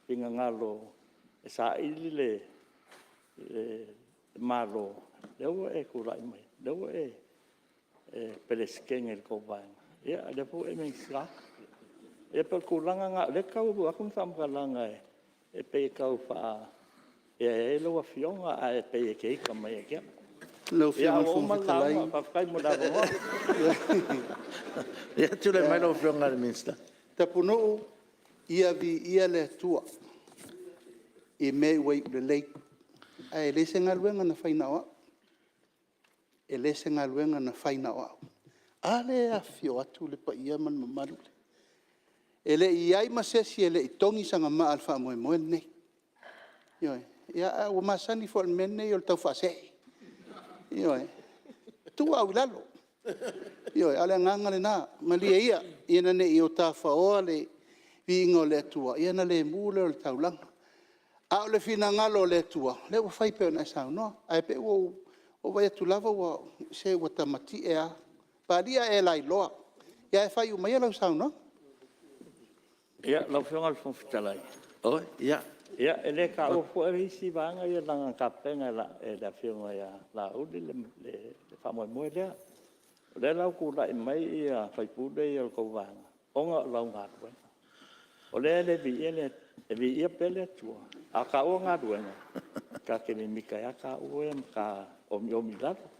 finagalo e saili le malo, lea ua e tulai mai, o lea ua e Peresetene i le tou Vaega, a o lea foi ua e Minisita. Ia pei o le tulaga lena, o lea e tau avatu ni faamatalaga e pei e tau faaeaea ai lau Afioga, ae pei e te ita mai ia te au. Lau Ia, Afioga ae i le ua Fofoga uma le Fetalai… lauga. Faafetai mo le avanoa. Ia, tulai mai lau Afioga i le Minisita. Tapunuu, ia viia le Atua i mea ua iu lelei, ae le o se galuega na fai na o au, e le o se galuega na fai na o au. A lea e afifio atu le paia ma le mamalu lea? E le i i ai ma se isi e le i togi sana maa i le faamoemoe lenei. Ioe. Ae ua masani foi i le mea lenei o le taufaasee. Ioe. Tuu au i lalo. Ioe. A o le agaga lena, malie ia ina ne i o ta faoa le viiga o le Atua ona le mu lea o le taulaga. A o le finagalo o le Atua, o lea ua fai pei ona e saunoa. Ae pei ua ou vaai atu lava se ua ta matie lava. Papalii a e lailoa, ae faaiu maia lau saunoaga. Ia, lau Afioga i le Fofoga Fetalai, ia e le taua fua le isi vaega ia leaga na tapena e le Afioga ia Laauli le faamoemoe lea. O lea la ua tulai mai sui usufono ia o le tou Vaega ona o lau galuega. O lea e viia pea le Atua, a o taua galuega, ta te mimita ai lava taua ia ma ta omiomi i lalo.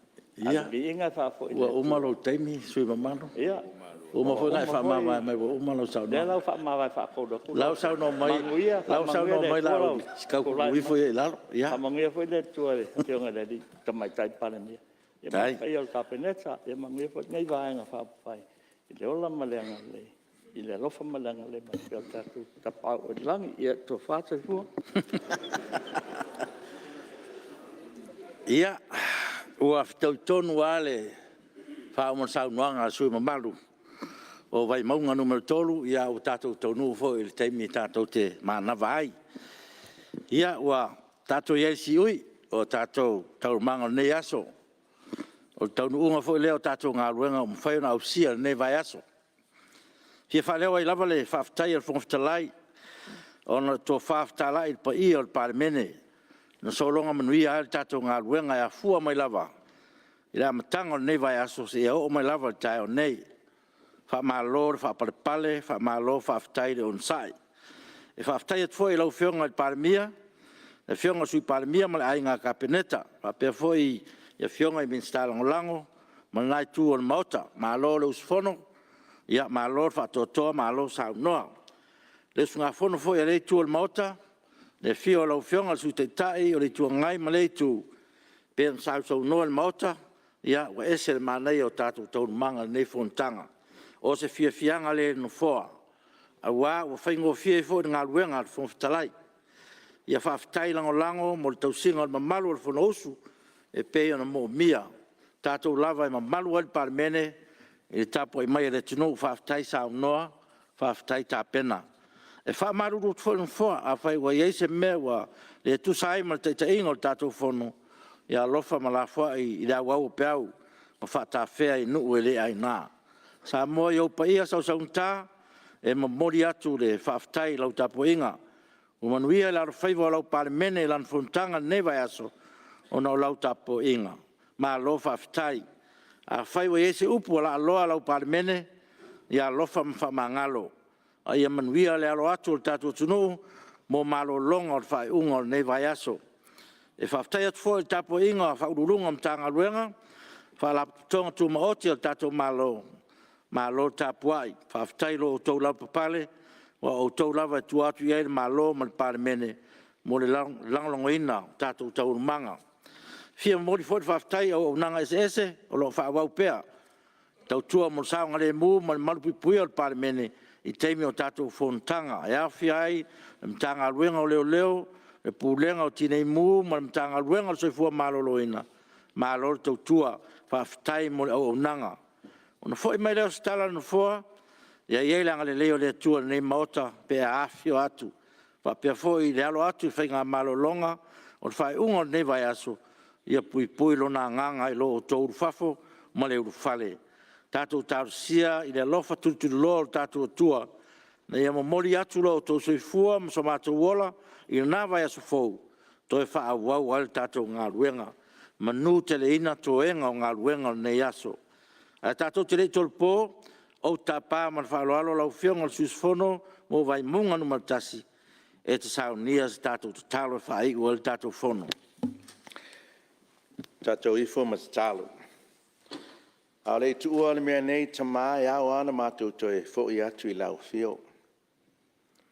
A o le viiga e faafoi i le Ua Atua. uma lou taimi le sui usufono mamalu. Ua uma foi ona e faamavae mai ua uma lau O lea saunoaga. la ua faamavae faatolu atu O la ua saunoa mai Laauli, se tau tuu ifo ia i lalo. Faamanuia foi le Atua i le Afioga i le Tamaitai Palemia ma le paia o le Kapeneta, ia manuia foi lenei Vaega Faaupufai i le ola ma le agalelei, i le alofa ma le agalelei mai pea o le tatou Tapaau oi le Lagi. Ia tofa soifua. Ia, ua fetaui tonu lava le faauma o le saunoaga a le sui usufono mamalu o Vaimauga 3, a ua tatou taunuu foi i le taimi tatou te manava ai. Ia, ua tatou i ai i le siui o a tatou taualumaga o lenei aso. O le taunuuga foi lea o tatou galuega ua mafai ona ausia i lenei vaiaso. E fia faaleo ai lava le faafetai a le Fofoga Fetalai ona o le tofa fetalai i le paia o le Palemene na sologa manuia ai le tatou galuega e afua mai lava i le amataga o lenei vaiaso seia oo mai lava i le taeao nei. Faamalo le faapalepale, faamalo faafetai le onosai. E faafetai atu foi i lau Afioga i le Palemia, le Afioga i le Sui Palemia ma le Aiga Kapeneta, faapea foi Afioga i Minisita Lagolago ma lena Itu o le Maota. Malo le usufono, malo le faatoatoa malo saunoa. Le usugafono foi a lea Itu o le Maota, i le afio o lau Afioga i le Sui Taitai o le Itu Agai ma lea Itu, e pei ona sausaunoa le Maota, ua ese le manaia o tatou taualumaga i lenei Fonotaga. O se fiafiaga lea i le Nofoa, aua ua faigofie ai foi le galuega a le Fofoga Fetalai. Ia faafetai lagolago mo le tausiga o le mamalu o le Fonousu e pei ona moomia. O tatou lava e mamalu ai le Palemene i le tapuai mai a le atunuu, faafetai saunoa, faafetai tapena. E faamalulu atu foi le Nofoa, afai ua i ai se mea ua le tusa ai ma le taitaiga o le tatou Fono, ia alofa ma lafoai i le auau o peau ma faatafea i nuu e le aina. Samoa i ou paia sausaugata, e momoli atu le faafetai i lau tapuaiga. Ua manuia le alofaiva o lau Palemene i lana Fonotaga i lenei vaiaso ona o lau tapuaiga. Malo faafetai. Afai ua i ai se upu ua laaloa a lau Palemene, ia alofa ma faamagalo. A ia manuia le alo atu o le tatou atunuu mo malologa o le faaiuga o lenei vaiaso. E faafetai atu foi i le tapuaiga a Ofisa Sili o Pulega o Matagaluega ma Faalapotopotoga Tumaoti a lo tatou Malo, malo le tapuai, faafetai i lo outou lavapapale, aua o outou lava e tua atu i ai le Malo ma le Palemene mo le lagolagoina o tatou taualumaga. E fia momoli foi le faafetai i auaunaga eseese o lo o faaauau pea, tautua mo le saogalemu ma le malupuipuia o le Palemene i taimi o tatou fonotaga, e aofia ai le Matagaluega o Leoleo, le Pulega o Tinei Mu ma le Matagaluega o le Soifua Maloloina, malo le tautua, faafetai mo le auaunaga. Ona foi mai lea o se tala a le Nofoa, ia i ai le agalelei o le Atua i lenei Maota pe a afifio atu, faapea foi le alo atu i faigamalologa o le faaiuga o lenei vaiaso, ia puipui Lona Agaga i lo outou ulufafo ma le ulufale. Tatou talosia i le alofa tulituliloa o lo tatou Atua ina ia momoli atu lo outou soifua ma so matou ola i lena vaiaso fou, toe faaauau ai le tatou galuega, manuteleina toega o galuega o lenei aso. Ae tatou te le i tolopo, ou te tapa ma le faaaloalo lau Afioga i le sui usufono mo Vaimauga 1 e te saunia se tatou tatalo e faaiu ai le tatou Fono. A o le i tuua le mea nei Tama, e ao lava ona matou toe foi atu i lau afio,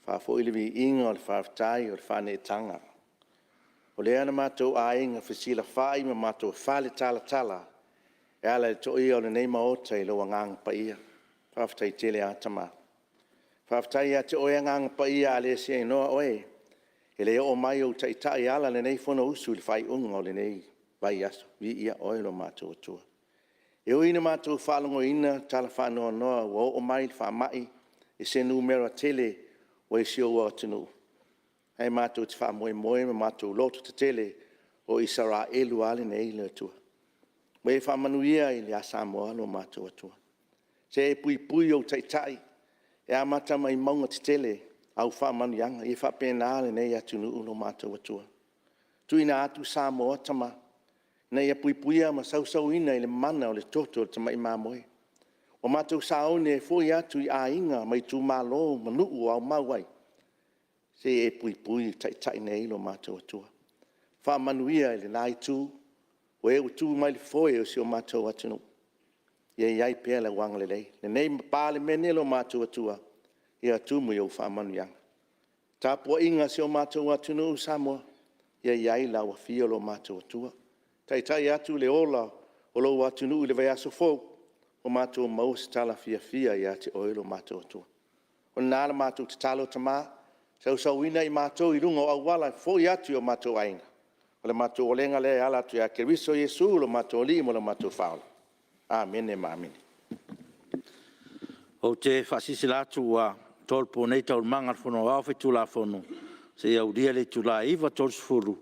faafoi le viiga o le faafetai o le faaneetaga. O lea na matou aiga fesilafai ma matou faletalatala e ala i le toia o lenei Maota i lou Agaga Paia. Faafetai tele lava Tama. Faafetai ia te Oe Agaga Paia a le seanoa Oe, e le oo mai ou Taitai e ala lenei Fonousu i le faaiuga o lenei vaiaso. Viia Oe lo matou Atua. E ui ina matou faalogoina tala faanoanoa ua oo mai le faamai i se numera tele ua i si ou atunuu, ae matou te faamoemoe ma matou lototetele, o Isaraelu a lenei Atua. Ua e faamanuia ia Samoa lo matou Atua. Se e puipui ou Taitai e amata mai mauga tetele au faamanuiaga, ia faapena lenei atunuu lo matou Atua. Tuuina atu Samoa Tama, ina ia puipuia ma sausuina i le mana o le toto o le Tamai Mamoe. Ua matou sauni e foi atu i aiga ma itumalo ma nuu o aumau ai, se i e puipui i Taitai nei lo matou Atua. Faamanuia i le la Itu, O e ua tu mai i le foe o si o matou atunuu, ia i ai pea lou agalelei. O lenei Palemene lo matou Atua, ia tumu i ou faamanuiaga. Le tapuaiga a si o matou atunuu Samoa, ia i ai lau Afio lo matou Atua, taitai atu le ola o lou atunuu i le vaiaso fou, ua matou maua se tala fiafia ia te Oe lo matou Atua. O lena la matou tatalo Tama, sausuina i matou i luga o auala e foi atu i o matou aiga. O le matou olega lea e ala atu ia Keriso Iesu lo matou Alii ma lo matou Faaola. Amene ma amene. Ou te faasilasila atu ua tolopo nei Taualumaga a le Fono Aoao Faitulafono seia aulia le itula e 9:30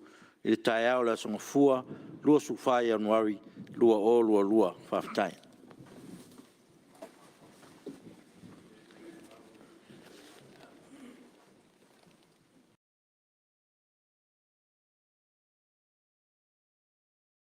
i le taeao o le Aso Gafua, 24 Ianuari 2022. Faafetai.